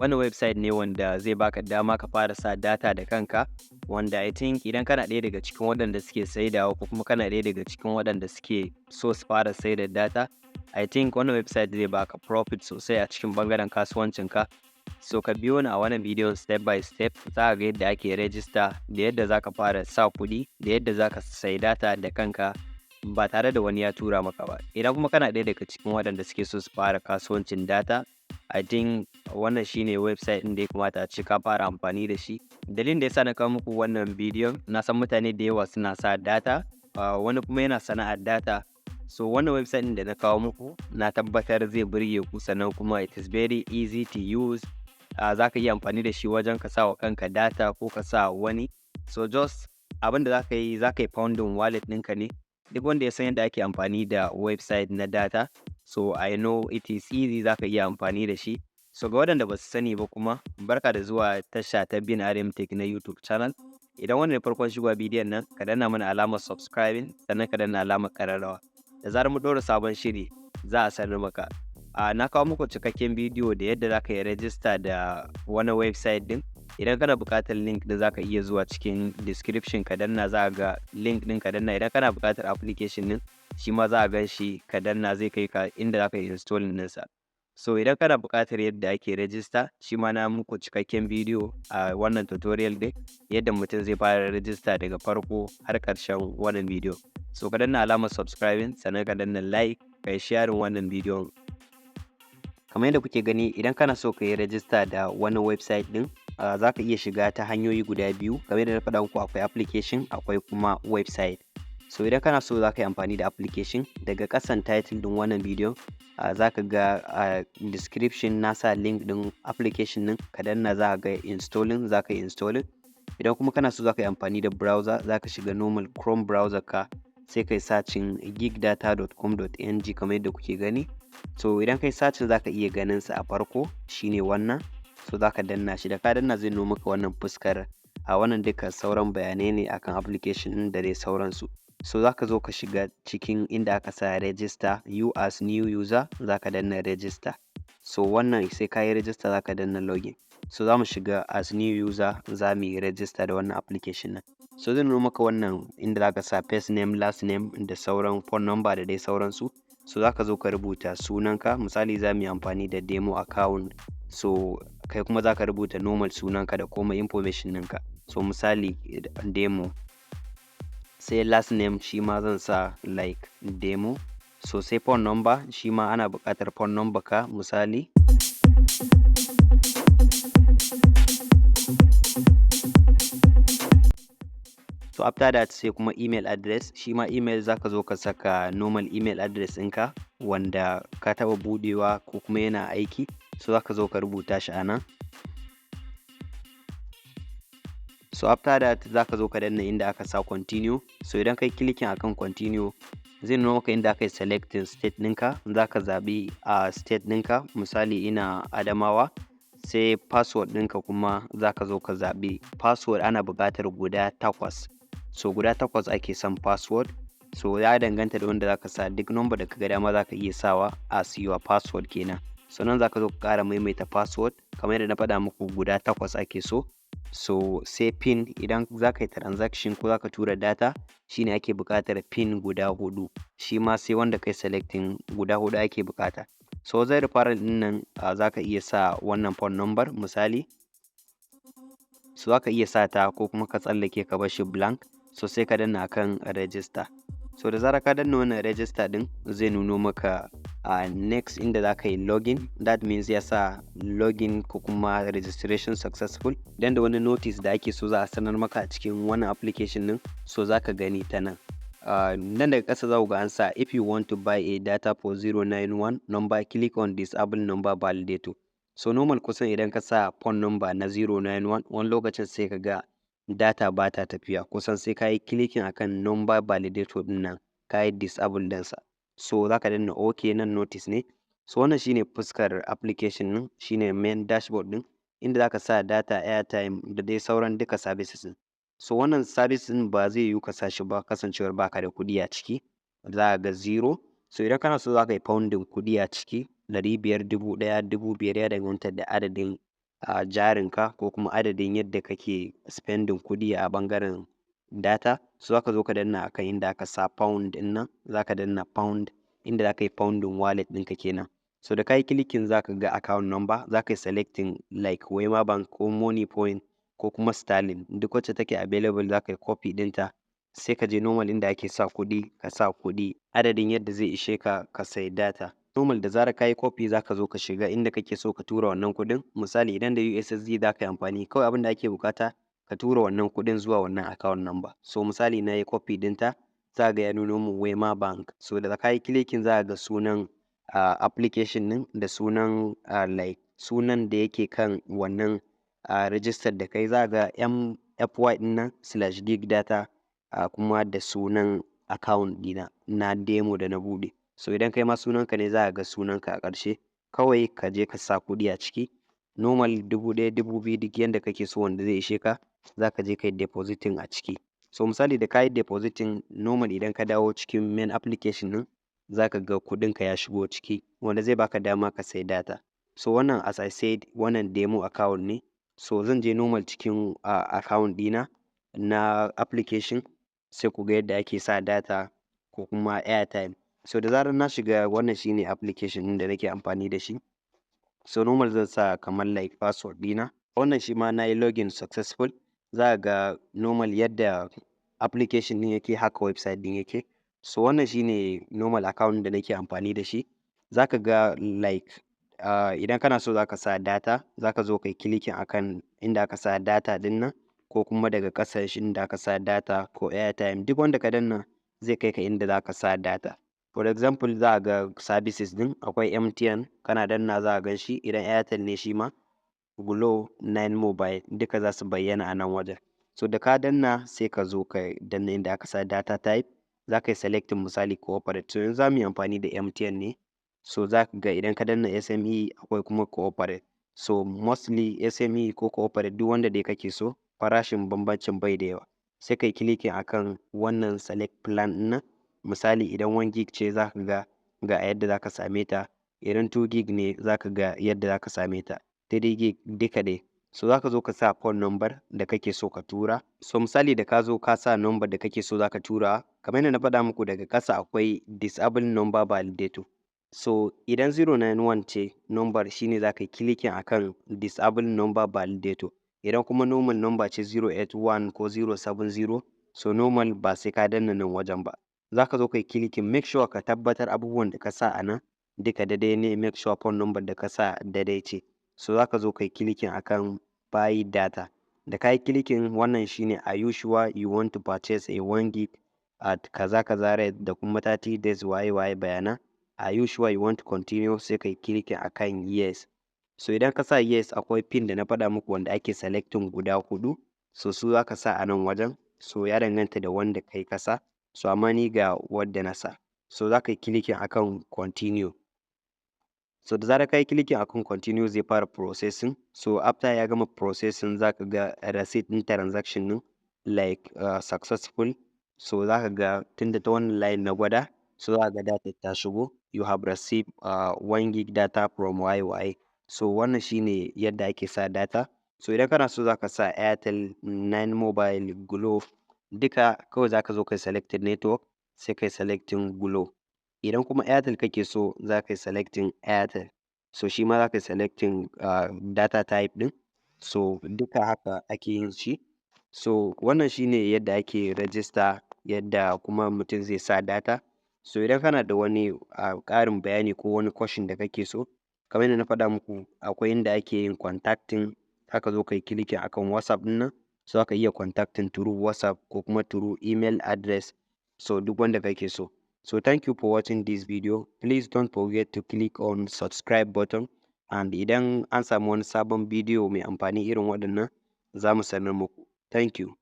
Wannan website ne wanda zai baka dama ka fara sa data da kanka, wanda I think idan kana ɗaya daga cikin waɗanda suke saidawa ko kuma kana ɗaya daga cikin waɗanda suke so su fara saida data, I think wannan website zai baka profit sosai a cikin ɓangaren kasuwancinka. So ka biyo ni a wannan bidiyon step by step, za ka ga yadda ake register, da yadda za ka fara sa kuɗi, da yadda za ka sayi data da kanka ba tare da wani ya tura maka ba. Idan kuma kana ɗaya daga cikin waɗanda suke so su fara kasuwancin data, I think wannan shine website ɗin da ya kamata a ce ka fara amfani da shi. Dalilin da yasa na kawo muku wannan bidiyon, na san mutane da yawa suna sa data, wani kuma yana sana'ar data. So wannan website ɗin da na kawo muku, na tabbatar zai burge ku, sannan kuma it is very easy to use. Za ka iya amfani da shi wajen ka sa wa kanka data ko ka sa wani. So just abin da za ka yi, za ka yi funding wallet ɗinka ne. Duk wanda ya san yadda ake amfani da website na data, so I know it is easy, za ka iya amfani da shi. So ga waɗanda ba su sani ba kuma, barka da zuwa tasha ta Bin RM Tech na YouTube channel. Idan wannan ne farkon shigowa bidiyon nan, ka danna mana alamar subscribing, sannan ka danna alamar ƙararrawa. Da zarar mun ɗora sabon shiri, za a sanar maka. Na kawo muku cikakken bidiyo da yadda za ka yi register da wani website ɗin. Idan kana buƙatar link da, za ka iya zuwa cikin description ka danna, za ga link ɗin, ka danna. Idan kana buƙatar application ɗin, shi ma za a gan shi, ka danna, zai kai ka inda za ka yi installing ɗinsa. So idan kana buƙatar yadda ake register, shi ma na muku cikakken bidiyo a wannan tutorial ɗin, yadda mutum zai fara register daga farko har ƙarshen wannan bidiyo. So ka danna alamar subscribing, sannan ka danna like, ka yi sharing wannan bidiyon. Kamar yadda kuke gani, idan kana so ka yi register da wannan website ɗin, za ka iya shiga ta hanyoyi guda biyu. Kamar yadda na faɗa muku, akwai application, akwai kuma website. So idan kana so za ka yi amfani da application, daga ƙasan title ɗin wannan bidiyon, za ka ga a description na sa link ɗin application ɗin, ka danna, za ka ga installing, za ka yi installing. Idan kuma kana so za ka yi amfani da browser, za ka shiga normal Chrome browser ka, sai ka yi searching gigdata.com.ng kamar yadda kuke gani. So idan ka yi searching, za ka iya ganin sa a farko, shine wannan. So za ka danna shi, da ka danna zai nuno maka wannan fuskar. A wannan duka sauran bayanai ne akan application ɗin da dai sauransu. So za ka zo ka shiga cikin inda aka sa "Register", you as new user, za ka danna register. So wannan sai ka yi register za ka danna login. So za mu shiga as new user, za mu yi register da wannan application ɗin. So zai nuno maka wannan inda za ka sa first name, last name da sauran phone number da dai sauransu. So za ka zo ka rubuta sunanka, misali za mu yi amfani da demo account. So kai kuma za ka rubuta normal sunanka da komai information ɗinka. So misali Demo. Sai last name, shi ma zan sa like Demo. So sai phone number, shi ma ana buƙatar phone number ka, misali. So after that sai kuma email address, shi ma email za ka zo ka saka normal email address ɗinka wanda ka taɓa buɗewa ko kuma yana aiki. So za ka zo ka rubuta shi a nan. So after that za ka zo ka danna inda aka sa "Continue". So idan ka yi clicking akan "Continue", zai nuno maka inda aka yi selecting state ɗinka, za ka zaɓi a state ɗinka, misali ina Adamawa. Sai password ɗinka kuma, za ka zo ka zaɓi password, ana buƙatar guda takwas. So guda takwas ake son password. So ya danganta da wanda za ka sa, duk number da ka ga dama za ka iya sawa as your password kenan. So nan za ka zo ka ƙara maimaita password, kamar yadda na faɗa muku, guda takwas ake so. So sai PIN, idan za ka yi transaction ko za ka tura data, shine ake buƙatar PIN guda huɗu. Shi ma sai wanda ka yi selecting, guda huɗu ake buƙata. So wajen referral ɗin nan, za ka iya sa wannan phone number, misali. So za ka iya sa ta ko kuma ka tsallake ka bar shi blank. So sai ka danna akan "Register". So da zarar ka danna wannan register ɗin, zai nuno maka a next inda za ka yi login. That means ya sa login ko kuma registration successful. Idan da wani notice da ake so za a sanar maka a cikin wannan application ɗin, so za ka gani ta nan. Nan daga ƙasa za ku ga an sa "If you want to buy a data for 091 number, click on disable number validator". So normal kusan idan ka sa phone number na 091, wani lokacin sai ka ga data ba ta tafiya, kusan sai ka yi clicking akan number validator ɗin nan, ka yi disable ɗinsa. So za ka danna OK, nan notice ne. So wannan shine fuskar application ɗin, shine main dashboard ɗin, inda za ka sa data, airtime da dai sauran duka services ɗin. So wannan service ɗin ba zai yiwu ka sa shi ba kasancewar baka da kuɗi a ciki, za ka ga zero. So idan kana so za ka yi funding kuɗi a ciki, 500, 1000, 5000, ya danganta da adadin Jarinka ko kuma adadin yadda kake spending kuɗi a ɓangaren data. So za ka zo ka danna akan inda aka sa pound ɗin nan, za ka danna pound, inda za ka yi funding wallet ɗinka kenan. So da ka yi clicking, za ka ga account number, za ka yi selecting like Wema Bank ko Moniepoint ko kuma Sterling, duk wacce take available za ka yi copy ɗinta, sai ka je normal inda ake sa kuɗi, ka sa kuɗi adadin yadda zai ishe ka ka sayi data. Normal da zarar ka yi copy, za ka zo ka shiga inda kake so ka tura wannan kuɗin. Misali, idan da USSD za ka yi amfani, kawai abin da ake buƙata ka tura wannan kuɗin zuwa wannan account number. So misali na yi copy ɗinta, za ga ya nuno mun Wema Bank. So da ka yi clicking, za ga sunan application ɗin da sunan like sunan da yake kan wannan register da kai, za ga MFY ɗin nan /gig data, kuma da sunan account ɗina na demo da na buɗe. So idan kai ma sunanka ne, za ga sunanka a ƙarshe. Kawai ka je ka sa kuɗi a ciki. Normal 1,000, 2,000, duk yanda kake so wanda zai ishe ka, za ka je ka yi depositing a ciki. So misali da ka yi depositing, normal idan ka dawo cikin main application ɗin, za ka ga kuɗinka ya shigo ciki wanda zai baka dama ka sayi data. So wannan, as I said, wannan demo account ne. So zan je normal cikin account ɗina na application, sai ku ga yadda ake sa data ko kuma airtime. So da zarar na shiga, wannan shine application ɗin da nake amfani da shi. So normal zan sa kamar like password ɗina. Wannan shi ma na yi login successful. Za ka ga normal yadda application ɗin yake, haka website ɗin yake. So wannan shine normal account da nake amfani da shi. Za ka ga like idan kana so za ka sa data, za ka zo ka yi clicking akan inda aka sa data ɗin nan, ko kuma daga ƙasan shi inda aka sa data ko airtime, duk wanda ka danna zai kai ka inda za ka sa data. For example, za a ga services ɗin, akwai MTN, kana danna za a gan shi, idan Airtel ne shi ma, Glo, Nine Mobile, duka za su bayyana a nan wajen. So da ka danna, sai ka zo ka danna inda aka sa data type, za ka yi selecting misali corporate. So yanzu za mu yi amfani da MTN ne. So za ka ga idan ka danna SME, akwai kuma corporate. So mostly SME ko corporate, duk wanda dai kake so, farashin bambancin bai da yawa. Sai ka yi clicking akan wannan select plan ɗin nan. Misali idan 1 gig ce, za ka ga ga yadda za ka same ta, idan 2 gig ne, za ka ga yadda za ka same ta, 3 gig, duka dai. So za ka zo ka sa phone number da kake so ka tura. So misali da ka zo ka sa number da kake so za ka tura, kamar yadda na faɗa muku, daga ƙasa akwai disable number validator. So idan 091 ce number, shine za ka yi clicking akan disable number validator. Idan kuma normal number ce, 081 ko 070, so normal ba sai ka danna nan wajen ba. Za ka zo ka yi clicking, make sure ka tabbatar abubuwan da ka sa a nan duka daidai ne, make sure phone number da ka sa daidai ce. So za ka zo ka yi clicking akan buy data. Da ka yi clicking, wannan shine "Are you sure you want to purchase a 1 gig at kaza kaza rate da kuma 30 days waye waye bayanan? Are you sure you want to continue?" Sai ka yi clicking akan yes. So idan ka sa yes, akwai pin da na faɗa muku wanda ake selecting guda huɗu. So su za ka sa a nan wajen. So ya danganta da wanda kai ka sa. So amma ni ga wadda na sa. So za ka yi clicking akan continue. So da zarar ka yi clicking akan continue, zai fara processing. So after ya gama processing, za ka ga receipt ɗin transaction ɗin like successful. So za ka ga tunda ta wannan line na gwada, so za ka ga data ta shigo. You have received 1 gig data from waye waye. So wannan shine yadda ake sa data. So idan kana so za ka sa Airtel, Nine Mobile, Glo, duka kawai za ka zo ka yi selecting network, sai ka yi selecting Glo. Idan kuma Airtel kake so, za ka yi selecting Airtel. So shi ma za ka yi selecting data type ɗin. So duka haka ake yin shi. So wannan shine yadda ake register, yadda kuma mutum zai sa data. So idan kana da wani ƙarin bayani ko wani question da kake so, kamar yadda na faɗa muku, akwai inda ake yin contacting. Zaka zo ka yi clicking akan WhatsApp ɗin nan. So zaka iya contacting through WhatsApp ko kuma through email address. So duk wanda kake so. So thank you for watching this video. Please don't forget to click on subscribe button, and idan an samu wani sabon bidiyo mai amfani irin waɗannan, za mu sanar muku. Thank you.